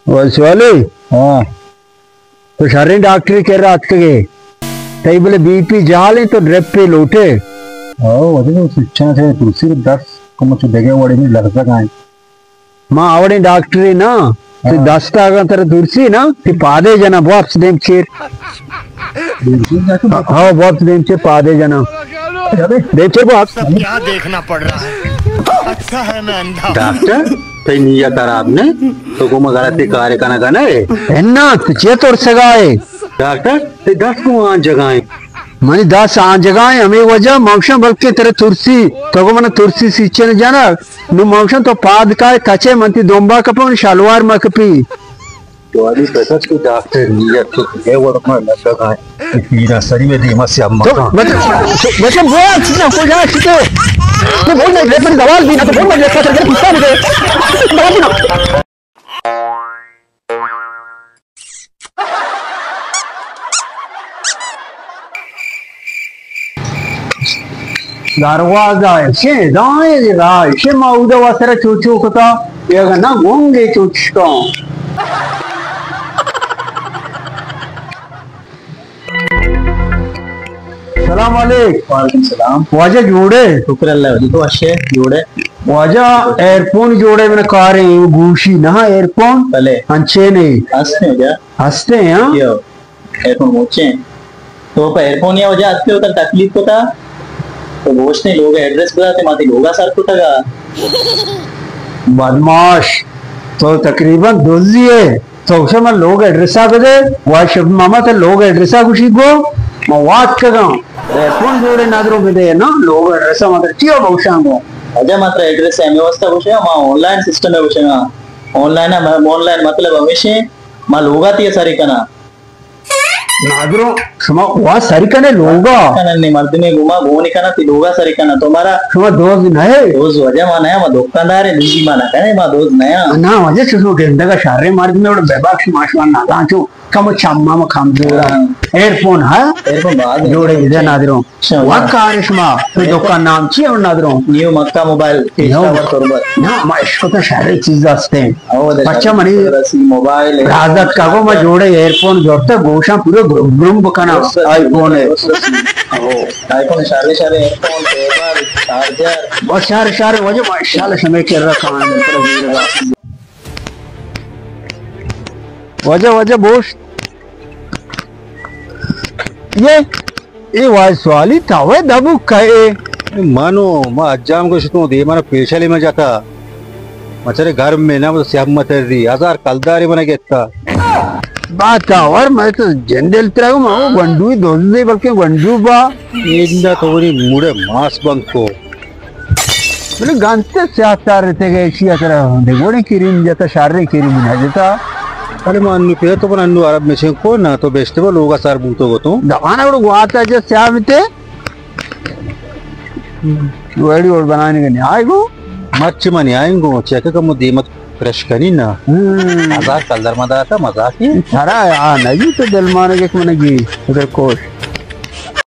واجہ سوالی؟ ہاں۔ تو شریں ڈاکٹرے کرا اتکگے۔ تئی بلے بی پی جہل ایں، تو ڈرپے لوٹے۔ ہاں، واجہ تو سچا سے ترسی، دست کمو چو دگہ وڑے نہیں لرزگا ایں۔ ما آوڑیں ڈاکٹرے نا، تئی ہاں۔ دستا اگاں ترا ترسی نا، تئی پادے جنا، بوپس دیم چیر۔ ہاں، بوپس دیم چیر پادے جنا۔ دیم چیر بوپس۔ کیا دیکھنا پڑ رہا ہے؟ اچھا ہے میں اندھا۔ ڈاکٹر، تئی نیت خراب نہ؟ تو گوں ما غلطیں کارے کنگا نہ ئے؟ انا، تو چیا ترسگا ئے؟ ڈاکٹر، تئی دست گوں آنجگا ایں۔ منی دست آنجگا ایں، ہمے وجہ من گوشاں بلکیں ترا ترسی، تو گوں منا ترسی سیچن جنگ۔ نوں من گوشاں تو پاد کائے تچے، من تئی دمبا کپاں، من شلوار مہ کپی۔ تو علی پسس کی ڈاکٹر نیت تو اے وڑ ما لگا ایں۔ پیرا سری میں دیما سے اما تو کا۔ بچے، بچے بول، نہ کو جا سکے۔ تو بول، میں من دوال دی نا، تو بول، میں لیکھا سر پوچھتا مجھے۔ دوال دی نا۔ دروازہ ءَ چے دائیں راہ چے ما اودا واسرا چوچو کتا، یا نہ گونگے چوچکاں۔ سلام علیک۔ وعلیکم سلام۔ واجہ جوڑے؟ شکر اللہ، واجہ تو اچھے جوڑے؟ واجہ ایئر فون جوڑے، من کاریں گوشی نہ ایئر فون۔ بلے۔ انچے نہیں۔ ہستے واجہ۔ ہستے ہیں، ہاں؟ کیا؟ ایئر فون موچے ہیں۔ تو پہ ایئر فون یا واجہ ہستے ہوتا تکلیف ہوتا۔ تو گوشتے لوگ ایڈریس بتاتے، ماتی لوگا سر کتا گا۔ بدماش، تو تقریباً دزی ہے۔ تو گوشے من لوگ ایڈریسا بدے، واجہ شب ماما تے لوگ ایڈریسا گوشی گو، ما وات کگاں۔ ایئر فون جوڑے ندرو بدے نا، لوگ ایڈریسا مطلب چیا گوشاں گو؟ اجا مطلب ایڈریس ہے، ہمیں واسطہ گوشے، ما آن لائن سسٹم ہے گوشے نا۔ آن لائن ہے، آن لائن مطلب ہمیشہ ما لوگا تی سری کنا۔ نادرو، شما وا سری کنے لوگا؟ کنن نے مردمے گما گونی کنا تی لوگا سری کنا تو مارا۔ شما دوز نہ ہے؟ دوز واجہ ما نیا، ما دکاندار ہے، دوزی ما نہ کنے، ما دوز نیا۔ نا واجہ، چو گندگا شارے مردمے وڑ بے باک شما، شما نادان چو کم چما ما کمزورا۔ ہاں۔ ایئر فون، ہاں؟ ایئر فون بعد جوڑے دے نادرو۔ اچھا، وا واجہ۔ کار شما، تو دکان نام چی ہے نادرو؟ نیو مکہ موبائل، نیو۔ ٹاور تربت۔ نا، ما اشکتا شرے چیز ہستے۔ او، دے پچا شرے منی رسی موبائل ہے۔ رازت کا گو ما جوڑے ایئر فون جوڑتا، گوشاں پورے گرم گرم بکنا۔ درست رسی، آئی فون ہے۔ درست رسی۔ او، آئی فون شرے شرے ایئر فون، ٹیبل، چارجر۔ بس شرے شرے واجہ، ما انشاءاللہ شمے کر رکھا ہے۔ واجہ، واجہ بوش۔ یہ، یہ واجہ سوالی تاوے دبو کئے؟ منو، ما اجام کو شتوں دیمانا پیشلی ما جتا۔ مچرے گھر میں نہ، سیاہ متری، ہزار کلداری منا گتا۔ با تاور، میں تو جن دل ترا ما گنڈو دوز دے، بلکہ گنڈو با۔ ایندا تو وری موڑے ماس بنک کو۔ بلے گنتے سیاہ تار رہتے گئے، ایشی اترا دے گوڑے کریم جتا، شارے کریم نہ جتا۔ ارے ما انو پیدا تو من انو عرب مشین کو نا، تو بیشتے با لوگا سر بوتو گو تو۔ دوانا گوڑو گواتا جا سیاہ متے۔ ویڈیو اور بنانے کا نہیں آئے گو۔ مرچ منی آئیں گو، چیک کم دیمت فرش کنی نا۔ ہم۔ ہزار کلدار ما داتا، مزاقی۔ ترا آ نگی تو دل مانے کہ من گی، ادھر کوش۔